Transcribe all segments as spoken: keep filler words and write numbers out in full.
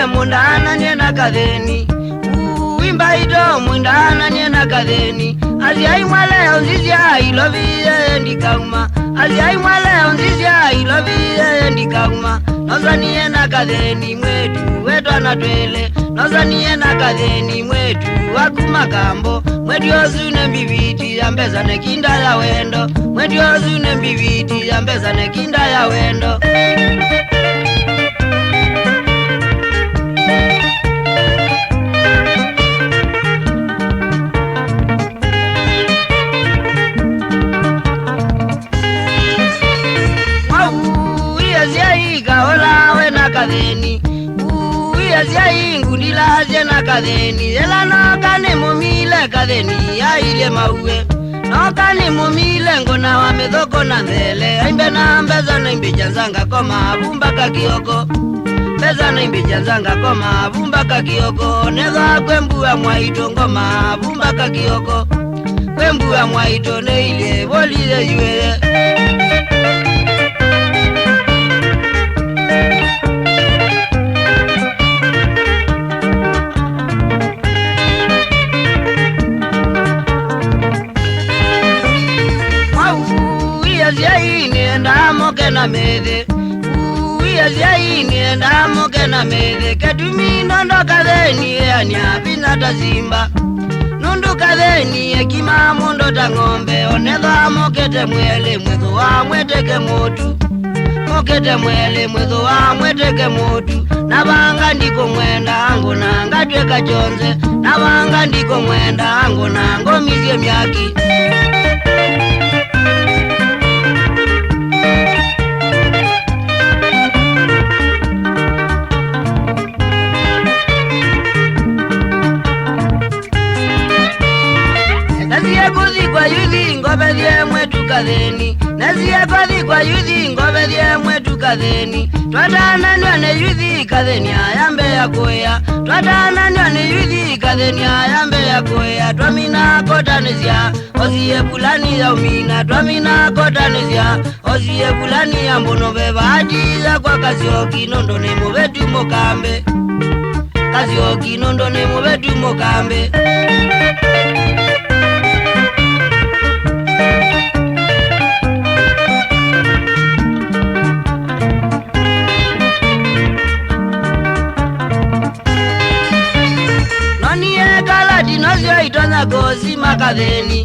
Mũndananie na kathĩni. Ui mbaitũ, mũndananie na kathĩni. Asyai mwaleo nzisya ilovi yeye ndikauma. Asyai mwaleo nzisya ilovi yeye ndikauma. Nosanie na kathĩni mwĩtu we twana twĩlĩ. Nosanie na kathĩni mwĩtu wa kuma kambo. Mwĩtu ũsu nĩ mbiviti ya mbesa nĩ kinda ya wendo. Mwĩtu ũsu nĩ mbiviti ya mbesa nĩ kinda ya wendo. Mwau, iye syai kaola we na kathĩni. Uu, iye syai ngundila syĩ na kathĩni. Yĩla noka nĩ mũmile kathĩni, yailye mauwe. Noka nĩ mũmile ngona wa mĩthoko na nthele. Aimbe na mbesa na imbĩkya nzanga koma vumba ka kĩoko. Mbesa na imbĩkya nzanga koma vumba ka kĩoko. Nethwa kwĩ mbua mwaitũ ngoma vumba ka kĩoko. Kwĩ mbua mwaitũ nĩ ilyĩ voli yeyuĩe. Mwau, iye syai nĩendaa moke na mĩthĩ. Uu, iye syai nĩendaa moke na mĩthĩ. Ketumi ndondo kathĩni ĩania vinya ta simba. Nũndũ kathĩni ekima mũndũ ta ng'ombe. Onethwa mokete mwelĩ mwĩthũa mweteke mũtu. Mokete mwelĩ mwĩthũa mweteke mũtu. Navanga ndikũmwenda angũna ngatw'ĩka kyonze. Navanga ndikũmwenda angũna ngomisye myaki. Nasie kũthi kwa yuthi ngovethye mwĩtu kathĩni. Nasie kũthi kwa yuthi ngovethye mwĩtu kathĩni. Twatananw'a nĩ yuthi kathĩni aya mbee ya kũĩa. Twatananw'a nĩ yuthi kathĩni aya mbee ya kũĩa. Twamina kotanĩsya. Osie vulani ya umina twamina kotanĩsya. Osie vulani ya mbono veva atiya kwa Kasyoki nũndũ nĩ mũvetu mũkambĩ. Kasyoki nũndũ nĩ mũvetu mũkambĩ. Nonie kalati nosyo itonya kũsima kathĩni.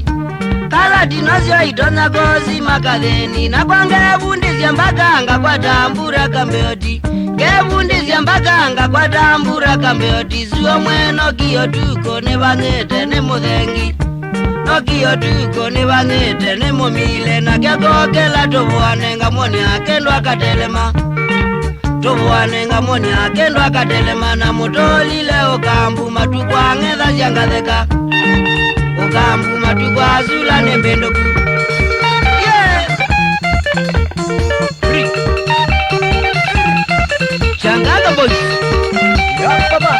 Kalati nosyo itonya kũsima kathĩni. Nakwa ngevundĩsya mbaka ngakwata mbura kambeoti. Ngevundĩsya mbaka ngakwata mbura kambeoti. Suo mweno kio tuko nĩvanyĩte nĩ mũthengi. No kio tuko nĩvanyĩte nĩ mũmile. Na keko kĩla tũvũane ngamwonea kĩndũ akatelema. Tũvũane ngamwonea kĩndũ akatelema na mũtũlile ũkambu matukũ ang'ethasya ngatheka. Ũkambu matukũ asula nĩ mbĩndũku. Yeah! Shangaza boys. Yeah, papa.